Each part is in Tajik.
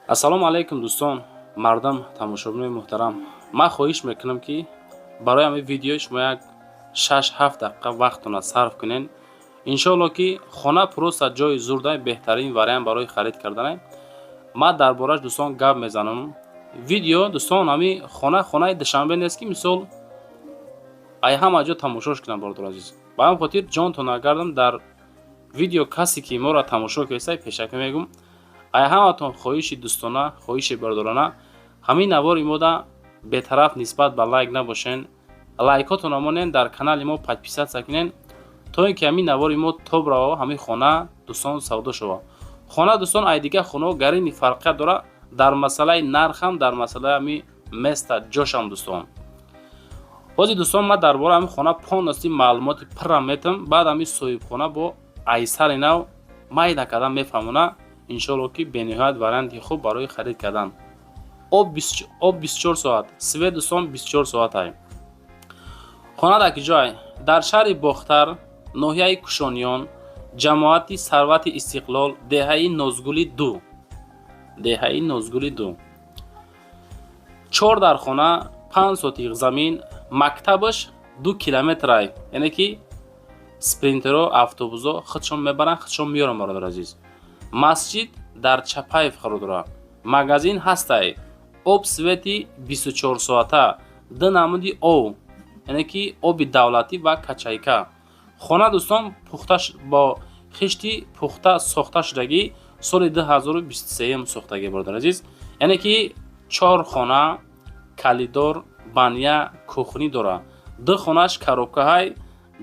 Ассалому алайкум, дӯстон, мардам, тамошобинои муҳтарам. Ман хоҳиш мекунам, ки барои ҳамин видеои шумо як 6-7 дақиқа вақтона сарф кунен. Иншоалло, ки хона просто ҷои зурдай, беҳтарин вариант барои харид кардане. Ман дар бораш, дӯстон, гап мезанам. Видео, дӯстон, ҳамин хона хонаи Душанбе нест, ки мисол ай ҳама ҷо тамошош кунам, бародари азиз. Ба ҳамин хотир ҷонтон нагардам. Дар видео касе ки моро тамошо кардистай, пешакӣ мегӯм, ай ҳаматон хоҳиши дӯстона, хоҳиши бародарона, ҳамин навори мода бетараф нисбат ба лайк набошен. Лайкотонро монен, дар канали мо подписаться кунен, то ин ки ҳамин навори мо тоб рава, ҳамин хона, дӯстон, савдо шава. Хона, дӯстон, ай дигар хонаҳо гарини фарқият дора дар масъалаи нархам, дар масъалаи ҳамин места ҷошам, дӯстон. Ҳозир, дӯстон, ман дар бораи ҳамин хона полностью маълумоти пурра метам. Баъд ҳамин соҳибхона бо айсари нав майда кардан мефаҳмона. Иншоалло, ки бениҳоят варианти хуб барои харид кардан. Об 24 соат, свет, дӯстон, 24 соатай. Хона дар ки ҷой? Дар шаҳри Бохтар, ноҳияи Кушониён, ҷамоати Сарвати Истиқлол, деҳаи Нозгули ду, деҳаи Нозгули ду. Чор дар хона, 5 сотиқ замин, мактабаш 2 километрай, яъне ки спринтеро, автобусо худшон мебаранд, худшон меёранд, бародари азиз. Масҷид дар Чапаев қарор дорад, магазин ҳастай, об, свети 24 соата, ду намуди ов, яъне ки оби давлатӣ ва качайка. Хона, дӯстон, пухта бо хишти пухта сохта шудагӣ, соли 2023 сохтагӣ, бародари азиз. Яъне ки чор хона, калидор, баня, кухнӣ дорад. Ду хонаш коробкаҳай,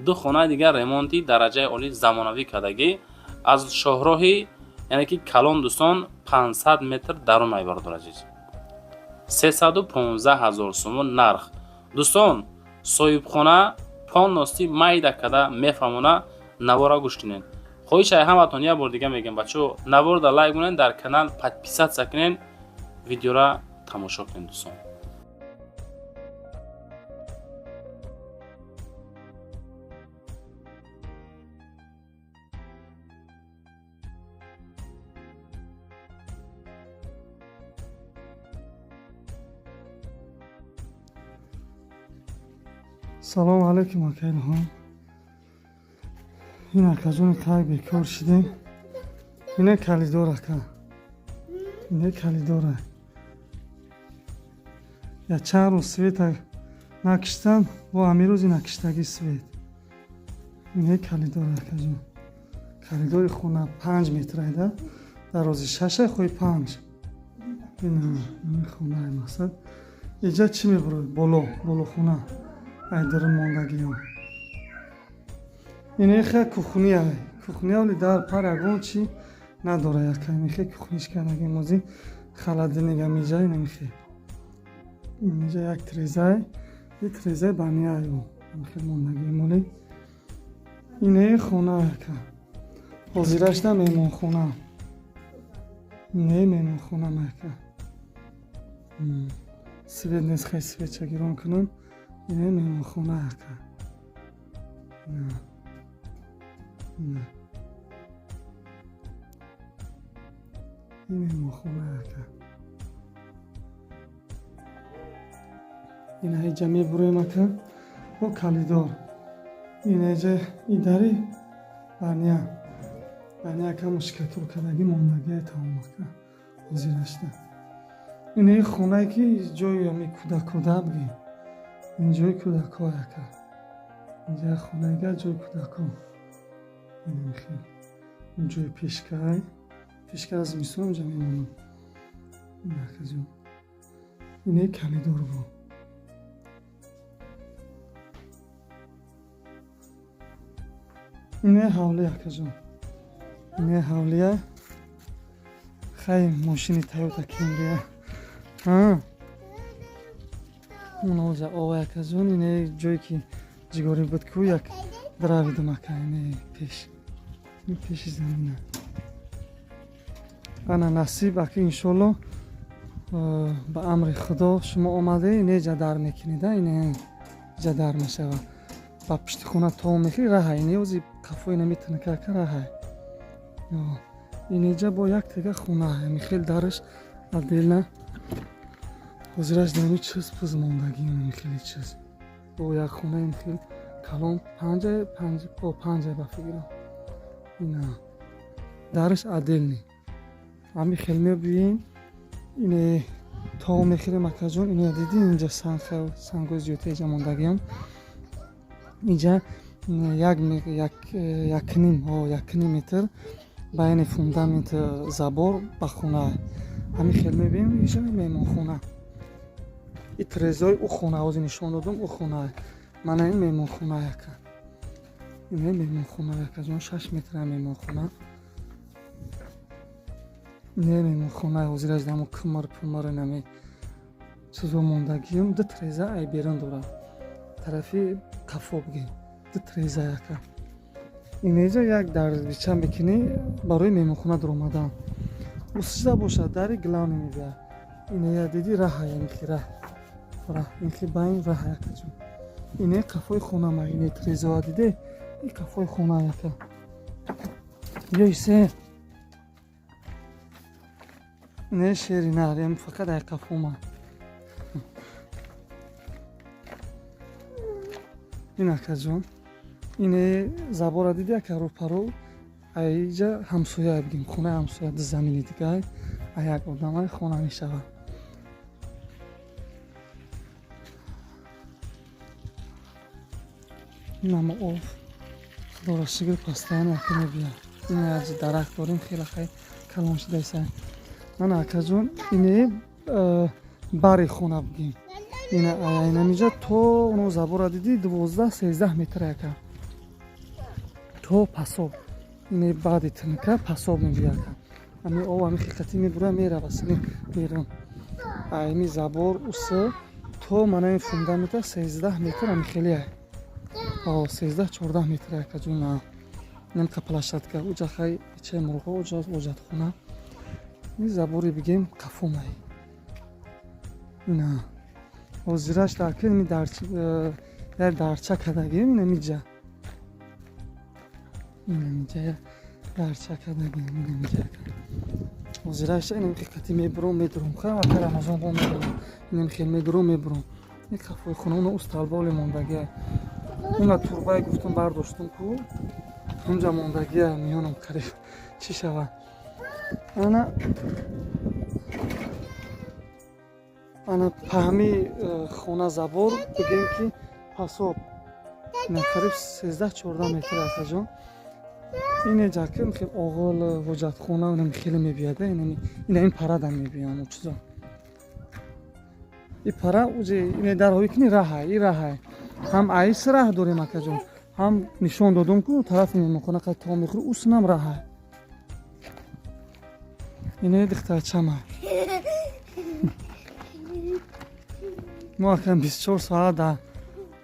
ду хонаи дигар ремонти дараҷаи олӣ, замонавӣ кардагӣ. Аз шоҳроҳи, яъне ки калон, дӯстон, 500 метр дарун ай, бародари азиз. 315 ҳазор сомон нарх, дӯстон. Соҳибхона полностью майда карда мефаҳмона. Навора гӯш кунед. Хоҳиш ай ҳаматон, як бор дига мегӯям, бачаҳо, наворда лайк монед, дар канал подписаться кунед, видеора тамошо кунед, дӯстон. Салому алайкум, ака Илҳом. Ин акаҷони так бекор шидем. Ине калидор, ака, ине калидора. Я чанд рӯз света накиштам, бо ҳамин рӯзи накиштагӣ свет. Ине калидор, акаҷон, калидори хона 5 метр айда, дарози шашай, хои панҷ. Ин хонаи мақсад иҷа чӣ мебурад? Боло болохона айдири мондагиён. Инехе кухния, кухния оли дар пар ягон чӣ надора, яка инехе кухниш кардаги мози, холодильник амиҷа, инамихе инҷа як трезай, и трезай банияю инхе мондаги моли. Инее хона, яка, ҳозирашда меҳмонхона. Инее меҳмонхона, яка. Свет нест, хай светча гирон кунам. Ине меҳмонхона, яка. Ин меҳмонхона, яка. Ина иҷа мебуроем, ака, бо калидор. Инаҷа идари баня, баня, ака, мушкатур кардагӣ мондагия тамом, ака, ҳозирашда. Инаи хонае ки ҷои ами кӯдакода бигем, ин ҷои кӯдакҳо, яка. Инҷа хонаига ҷои кӯдакҳо. Ин ҷои пешкай, пешка аз зимистон инҷа мемонам, акаҷон. Ине калидор бо ине ҳавли, акаҷон, ине ҳавлия. Хай, мошини Тойота Кемрия уноҷа ова, акаҷон. Ине ҷое ки ҷигорӣ буд ку, як дравидум, ака. Ине пеш, ин пеши замина. Ана насиб, ака, иншолло, ба амри Худо шумо омаде, ине ҷа дар мекунеда, ине ҷа дар мешава, ба пишти хона то мехӯри, раҳа. Ине ози қафои наметана, ака, раҳа. Инеҷа бо як тега хона, ами хел дараш. Отдельно. Ҳозираш дами чиз пиз мондагӣ, инами хеле чиз. Бо як хонаем хел калон панҷа панҷ по панҷа ба фикрам. Ина дараш отдельный. Ҳами хел мебием. Ине то мехӯрем акаҷон, ина дидӣ инҷа сангҳои зиёда инҷа мондагиам. Инҷа як якним, 1.5 метр байни фундамент забор ба хона. Ҳами хел мебинем, инҷа меҳмонхона. И трезои ӯ хона ҳозир нишон додам, ӯ хона. Мана ин меҳмонхона яка. Ин меҳмонхона якаҷон, 6 метр меҳмонхона. Не меҳмонхона ҳозир аз дамо кумар пумар нами чизо мондагиам, ду треза ай берун дорад. Тарафи қафо бигем. Ду треза яка. Инеҷа як дарбича мекунӣ барои меҳмонхона дуромадан. Усида бошад дари главный мебияд. Инея диди раҳа, яъне ки раҳ. Раҳ, ин ки байн раҳ якаҷон. Ине қафои хонама, ине трезоа диде, ин қафои хона яка. Ёисе. Не шери нар, ям фақат ай қафома. Ин акаҷон. Ине забора диди ака рӯпарӯ, айҷа ҳамсоя бигем, хонаи ҳамсоя ду замини дигар, ай як одамай хона мешавад. Инама ов. Худоро шукр, постоянно ака мебиям. Ин аҷи дарахт дорем, хеле хай калон шудааст. Мана акаҷон, ине бари хона бигем. Ина айнамиҷа то оно забора диди 12-13 метр яка. То пасоб. Ине баъди тинка пасоб мебияка. Ами ов ами хиқати мебура мерава сини берун. Айми забор усы то мана ин фундамента 13 метр ами хеле ай. 13-14 метр якаҷон. Немка площадка, уҷа хай ичаи мурғо, уҷа оҷатхона. Ин забори бигем қафомай. Ина ҳозираш дар ки дар дарча кардагием, инамиҷа. Инамиҷа дарча кардагием, инамиҷа. Ҳозираш инам хиқати мебурам, медурам. Ха, ака Рамазон бо медурам. Инам хел медурам, мебурам. Ин қафои хона уна усталболи мондагия. Уна турбае гуфтам бардоштум ку. Унҷа мондагия миёнам қариб чӣ шава. Ана ана паҳми хона забор бигем ки пасоб на қариб 13-14 метр акаҷон. Ине ҷаким хел оғол ҳоҷатхона унам хеле мебияда, ина ин парада мебиям у чизо. И пара уҷи ине дарҳои кини раҳай, и раҳай. Ҳам айс раҳ дорем акаҷон, ҳам нишон додум ку тарафи меҳмонхона қад то мехӯри усунам раҳай. Ине духтарчама. Мо акам 24 соат дар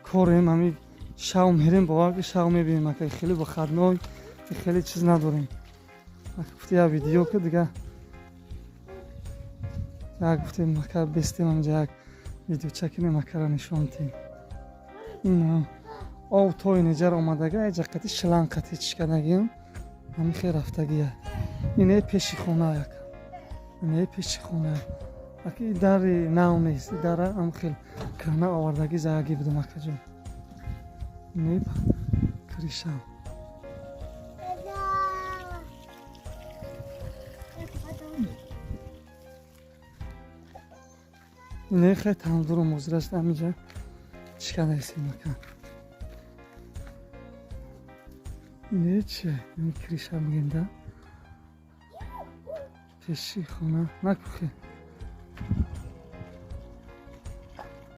корем, ҳами шав мерем, бовар ки шав мебинем ака, хеле выходной, хеле чиз надорем. Ака гуфти як видео ки дига як гуфтем ака бестем ҳаминҷа як видеоча кинем акара нишон диҳем. Ин ов то инеҷара омадага, айҷа қати шланг қати чишкадагиам, ҳамин хел рафтагия. Ине пеши хона яка. Ине пеши хона. Аки дари нав нест, дара ам хел кана овардаги заги будам акаҷон. Ине кришам. Ине хел тандуру мозираш ҳаминҷа чишкадаистем ака. Ине чи? Ин криша бигем да? Пеши хона накухе.